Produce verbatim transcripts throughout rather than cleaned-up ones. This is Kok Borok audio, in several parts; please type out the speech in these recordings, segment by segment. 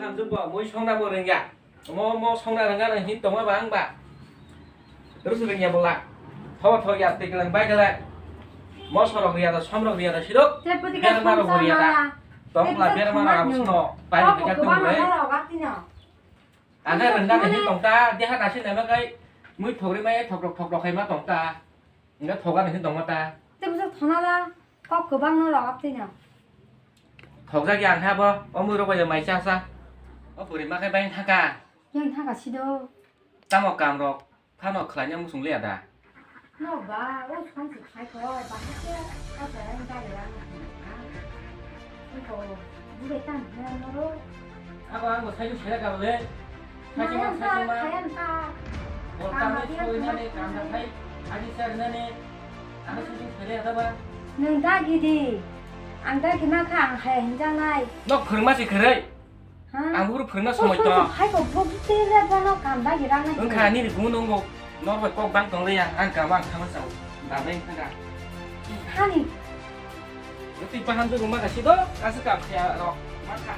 Ang jumbo mui songna bo rwngya. Mo, mo songna rwngya rwng hin tongma ba ang ba. Rus rwngya bola. Thoba thok ya tiklang bai kala. Mo sorok riya da, somrok riya da, sirok. Berma rok riya da. Tong la berma rok abo sino pai rwngya tong le. Aga rwngna ni hin tong ta, deha nasi nama kai. Mui thogri mai thokrok thokrok khai ma tong ta. Nga thoga ni hin tong ma ta. Te bwswk thona la, kok kwbang no logap twi no. Thokjak ya ang ha bo, o mui rok bai mai cha sa. O bwrwi ma khe bai thaka. Yang thaka si do. Tamo kam rok, phano khlai nya musung le ya da. No ba, o song si khai ko, ba khe, o sa yang ga ya. Ko, bu de tan na no ro. Abo ang bo sai sera ka le. Sai ma, sai ma. Khayan ta. Bol tamni soi nani, kam da khai. Ani sar nani. Ano sujung sere ada ba? Nwng dagi di. Ang dagi ma kha, ang haya hinjangnai. Nok phwrwngma se khwrwi. Ha? Ang buphuru phwrwngna somoi to. Hai ko buk tele bono kam dagi rang nai. Wngkha ani ri guno ngo. Nor bai kok bang tong le ya. Ang kam ang thangma sao. Dabai wngkha ga. Hani. Twi paham tu ruma ka sido. Kasu kam khaya rok. Ma kha.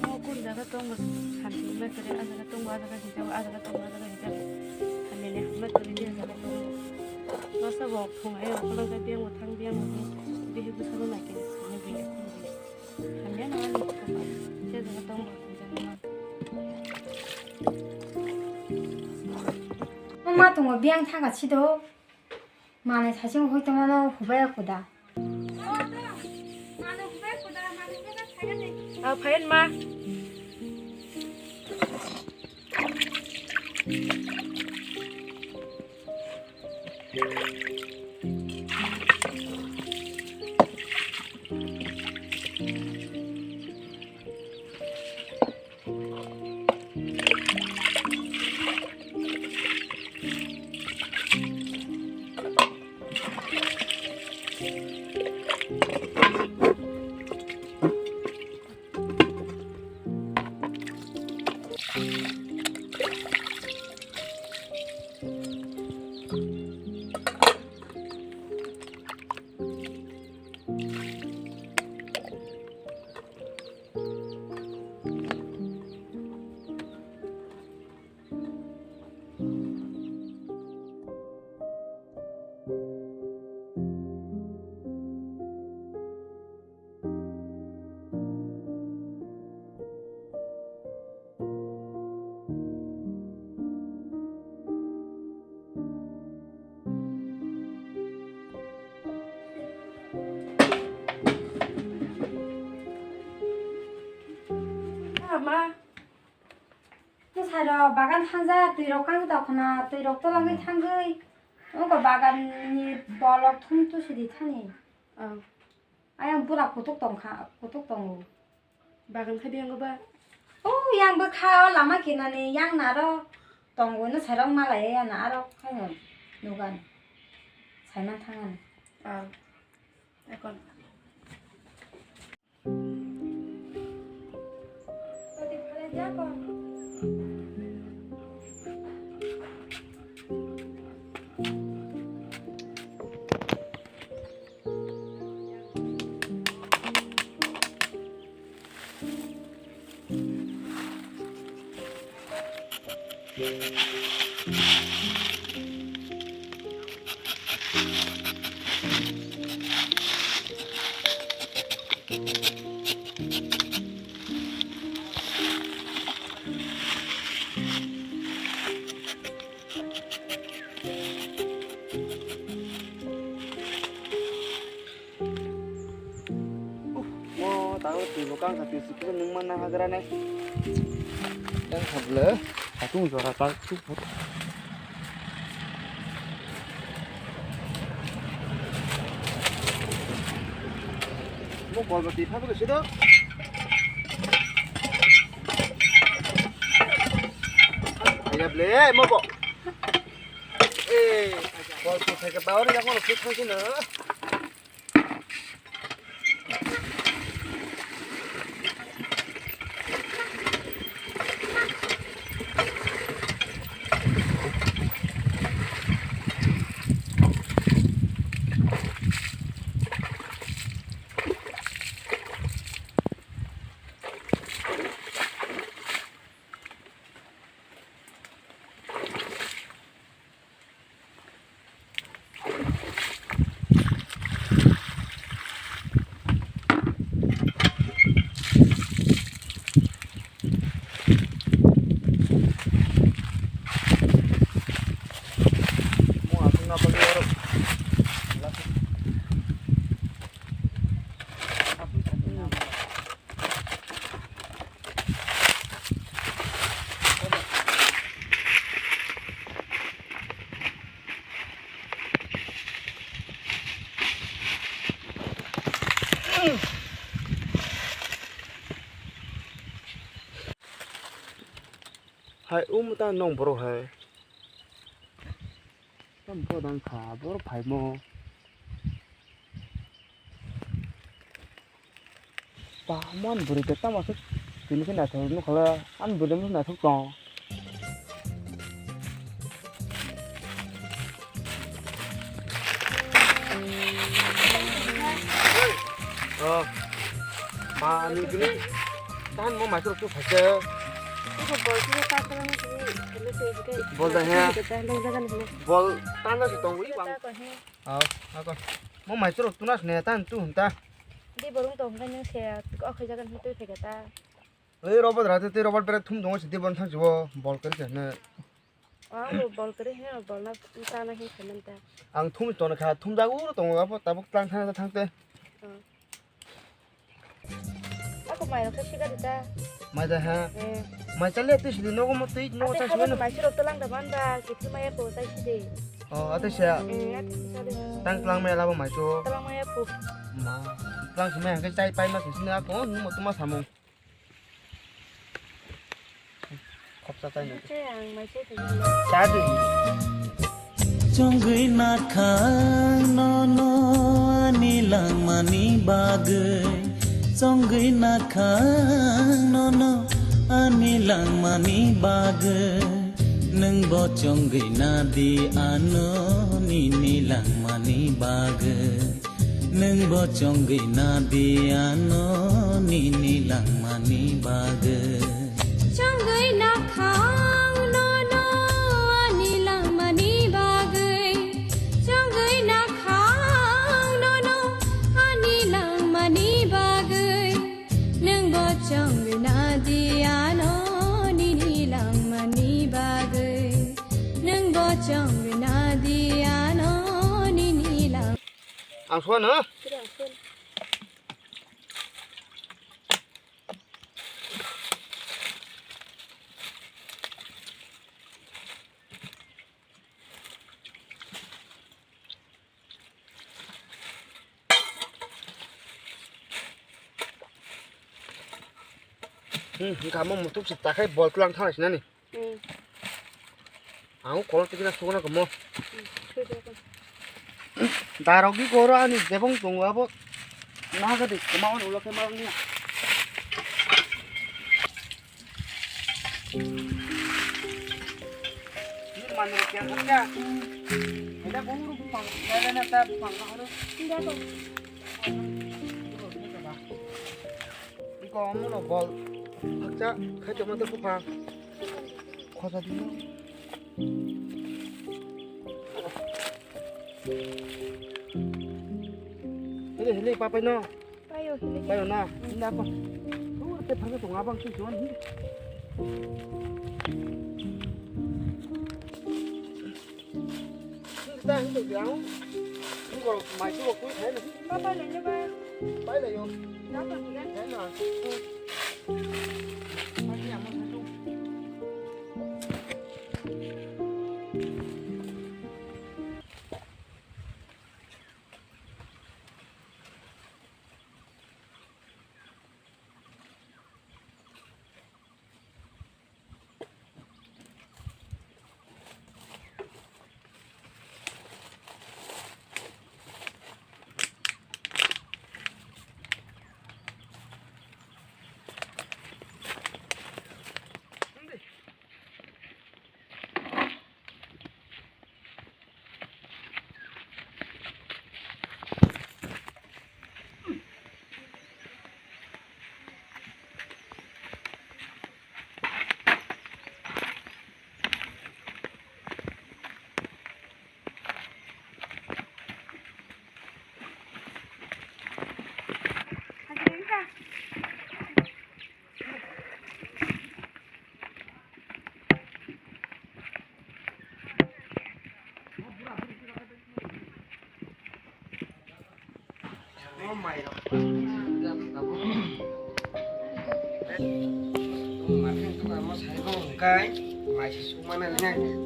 O kun jaga tongo, hamya wngma kwrwi, a jaga tongo, a jaga hijab, a jaga tongo, a jaga hijab. Hamya ni hamya kwrwi, a jaga tongo. Masa bo phung ai rok khulok jai, biyang bo thang, biyang bo thang, bihik bwsano nai khe, hamya no ani, je jaga tongo, hamya no. Ma tongo, biyang thang ka si do. Manwi saichung hoi tongmano hubai ya kuda. Ah, phayan ma. Ma, bwsai rok bagan thangja, twi rok kang tokna, twi rok tolangwi thangwi, wngkha bagan ni bolok thum tusi di thani. Ayang bura kutuk tongkha, kutuk tongo. Bagan khe biyang ba? O yang bwkha o lama kinani yang naro tongo no sairok malai ya na aro khaino nugan saiman thangani. Ah, ekon. Mo tango twi bo kang kha twi sikhe nung man Hagrane. Yang hable. Atung jora tak tu. Mo bol bati phabu sido. Ayable mo bo. Eh, bol tu theke bawri yang mo fit thangsi na. Hai, um, ta nong borok hai. Tam bo dang kha, borok phaimo. Ba, mon bwrwi de tamo se tini khe naithok nukha le, ani bwrwi de naithok tong. Oh. Ba, ani gini. Tan mo mai tu phaise. Bol da he. Bol tan da se tong wi bang. Oh, ako. Mo mai tu tunas ne tan tu hunta. Di borong tong khe nang se, o khe jagan twi phe ta. Ei robot rate tei robot bere thum dongo sidi bon thang jibo bol kari khe ne. Ang bo bol kari he bol na ta na he khe man ta. Ang thum ton kha thum jagu ro tongo abo tabuk tlang thang thang te. Oh. Ako mai rok khe siga di ta. Mai da ha. Eh. Mai chale tei sidi nogo mo tei nogo. Ate cha habo sidi mai sirok to lang da man ba kithi mai ko tai sidi. Oh, ate se. Eh, ate se de. Tang tlang mai labo mai cho. Tlang mai ko. Ma. Tlang se mai hangke chai pai ma sini ako mo tuma samung. Khopsa chai nang. Chai ang mai chai. Chadi. Chongwi nakhang nono ani langmani bagwi. Chongwi nakhang nono ani langmani bagwi. Nwngbo chongwi nadi ano nini langmani bagwi. Nwngbo chongwi nadi ano nini langmani bagwi. Chongwi nakhang nono ani langmani bagwi. Chongwi nakhang nono ani langmani bagwi. Nwngbo chongwi nadi ano nini langmani bagwi. Nwngbo chongwi nadi ano nini lang- Ang suan, ha? Kira, ang suan. Hmm, wngkha mo muthuk se takhai bol tlang thang sinani. Hmm. Ang kolo tikna suguna kamo. Hmm, sui de ko. Darok di koro ani debong tongo abo. Naga de kama on ulo ke marang niya. Ini manur kya kya? Ada buru pang, ada na ta pang kaharo. Tidak ko. Iko amuno bol. Hakcha khai tongma to buphang. Khosa dino. Hele hele papai no. Payo hele. Payo na. Inda ko. Ur te phang tong abang si juan hi. Sing ta hing tong yang. Hing ko mai tu ko kui thai na. Ba ba le le ba. Pai le yo. Na to ni ga. Thai na.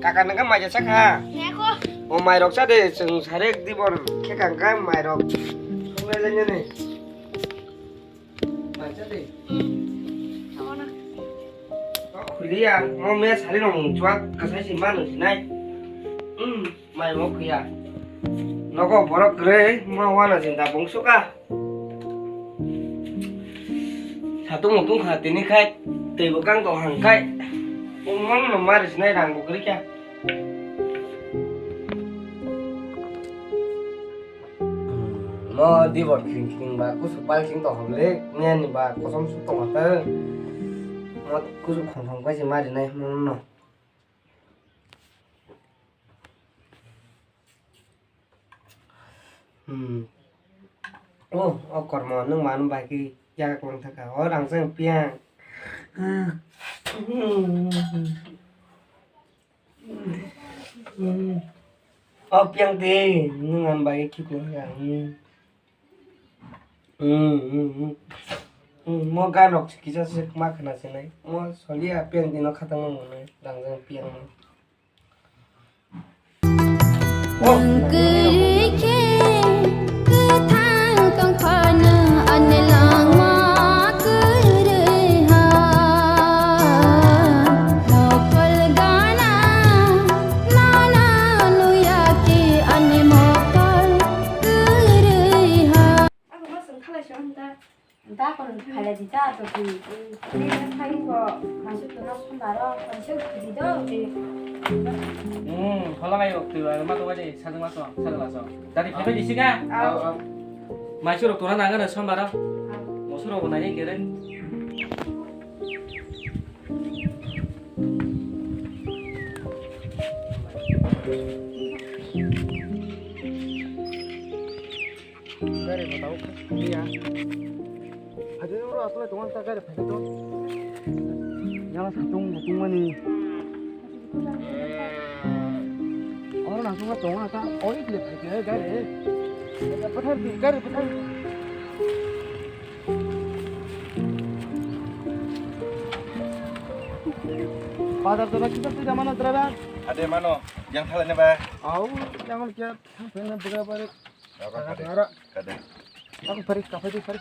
Kaka nang khe mai jasa kha. O mai rok cha de, chwng sare dibor khe kang kha mai rok. Sunglai lai nani. Mai cha de. Khuli ya, mo me sari rok mung chuak kasai si ma nung sinai. Mai mo khuya. Nogo borok kwrwi mo wana jinda bungsu ka. Satung mutung kha tini khai tei bo kang tong hang khai. Umang no mari sinai rang bo kwrwi kya. Mo dibor khring khring ba kusu pal sing tong hok le, mia ni ba kosom su tong hok. Mo kusu khong khong pai se mari nai mo no. Hmm. Oh, o kormo nwng mano bai khe yaga kwlwng thaka. O rang chwng piyang. O piyang de nwng mano bai khe khiklo ya. Hmm, hmm, hmm. Hmm, mo gan rok kisa se ma khna se nai. Mo solia piyang de no khatang mo nai. Rang chwng piyang no. Kwrwi khe kwthang tong phano ani langma kwrwi ha. Mokol gana nana nuya khe ani mokol kwrwi ha. Dakon phailai di ta to ki. Ni phai ko masu to na sundaro, masu ki di do. Hmm, hola ngai rok tu, ma to wadi, sadung ma to, sadung ma to. Tadi phai di sika. Au, au. Masu rok to na nang na sundaro. Au. Masu rok nai kere. Gari bo tabuk phaiya. Hadi oro aswlai tongo ta gari phai to. Yang satung butung mani. Oro nang tongo tongo ta oi kle phai kle gari. Pathar di gari pathar. Bazar jora kisa twi jamano driver. Ade mano, yang thalai ne ba. Au, yang kia thang thang ne buga bare. Apa kade? Kade? Aku pari, kapai di pari.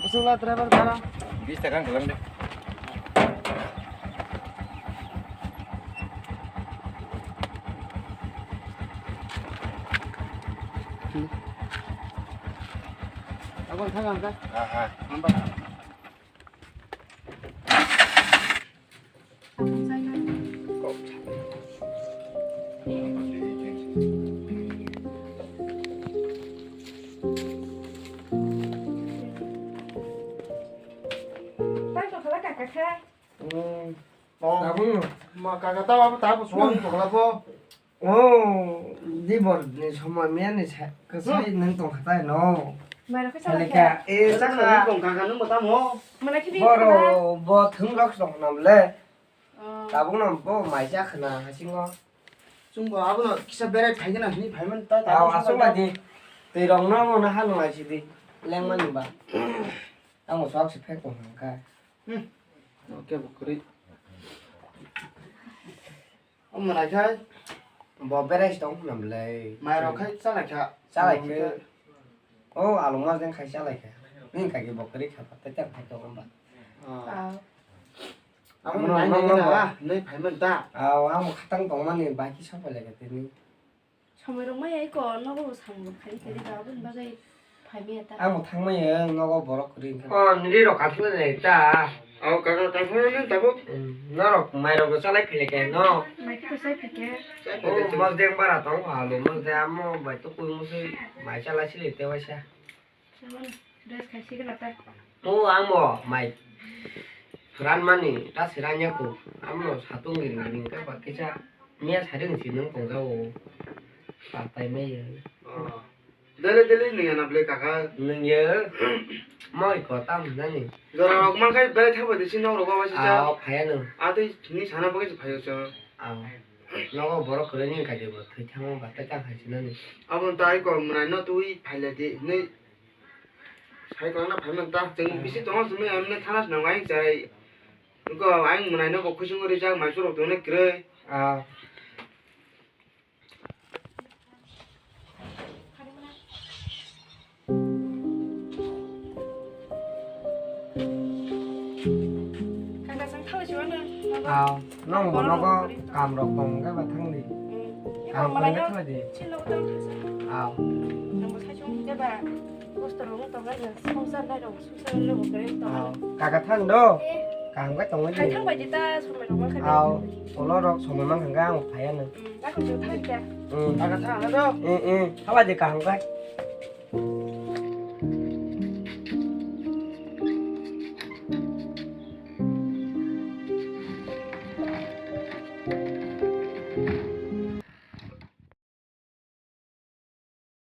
Usula driver bhara. Bis taka ang kelang de. Abang thang ang ka? Ah, ah. Nampak. Kaka. Hmm. Oh. Tabung. Ma kaka ta abo ta bo suang tokla bo. Oh, di bor ni somoi miya ni sa-, kasai nang tong khatai no. Mai rok khe Sale salai kha. Kha. Eh, Sale chakha. Nang tong kaka nang bo tamo. Mana khe bi Boro khana. Bo thung rok tong nam le. Oh. Tabung no bo mai cha khna hasingo. Chwngbo abono kisa berai phaigwna hinwi phaiman ta, ta Aw, aswk bai di. Twi rok no, no, no, ha nung ai si di. Lengmani ba. Ang bo sok si phek tong kha. Hmm. Oke, bo kwrwi. Omo nai khai. Bo berai si tong nam le. Mai rok khai chalai kha. Chalai khe. O, along mas deng khai chalai kha. Ni kha ki bo kwrwi kha, tei tei khai tong ba. Ah. Ah. Amo Amo nai nai nai na, nai. Nai phaiman ta. Aw, amo khatang tongmani bai ki sapai lai kha tini. Somoi rok mai ai ko, nogo bo samung khai khai da, aboni bagwi phai maya ta. Amo thang maya, nogo borok kwrwi wngkha. O, nini rok kathwlai lai ta. Aw, kaka, kathwlai nang tabuk. Hmm, norok mai rok chalai philai kha no. Mai khe to sai phai khe. Sai phai khe. O, mos deng bara tong pha lo, mos deng amo bai to koi mosoi mai chalai sili te waisa. Sabon dress khai sigla ta. O amo mai. Ran mani ta siran ya ko. Amo satung gini gini ka ba kisa. Miya saring si nung tong jao. Patai mai ya. Oh. Dele dele nung ya na ble kaka. Nung ya. Moi ko tam nani. Jora rok man khai belai thapa de si nok rok ba si cha. Ao phaya nung. A tei ni sana bagwi si phayo cha. Ao. Nogo borok kwrwi ni kha de bo thwi thangma ba tai ta khai si nani. Abo tai ko mwnai no twi phai le di. Ni Sai kwlangna phaiman ta, chwng Ah. bisi tongo, chwngno emne thana swnam ayang chai. Wngkha ayang mwnaino bo khuisingwi rijak, mai chwrok tongno kwrwi. Ah. Kaka, chwng thangwi chubaino, nogo. Ah, nang bo nogo kam rok tong khe ba thangdi. Hmm. Kam kwrwngkhe thangdi. Chini nogo tang thangsa. Ah. Nang bo sai chwng khe ba. Kosto rok wng tongo, songchar nai rok, songchar nai rok, kwrwi wng tongo. Aw, kaka thang do? Eh. Kaham khe tongwi di. Hai thang bai di ta, somoi rok mankha. Aw, ulo rok somoi mankha khe ang phaiya nang. Hmm, kaka chwng thang khe. Hmm. Kaka thang do? Eh, eh, thabai di kaham khe.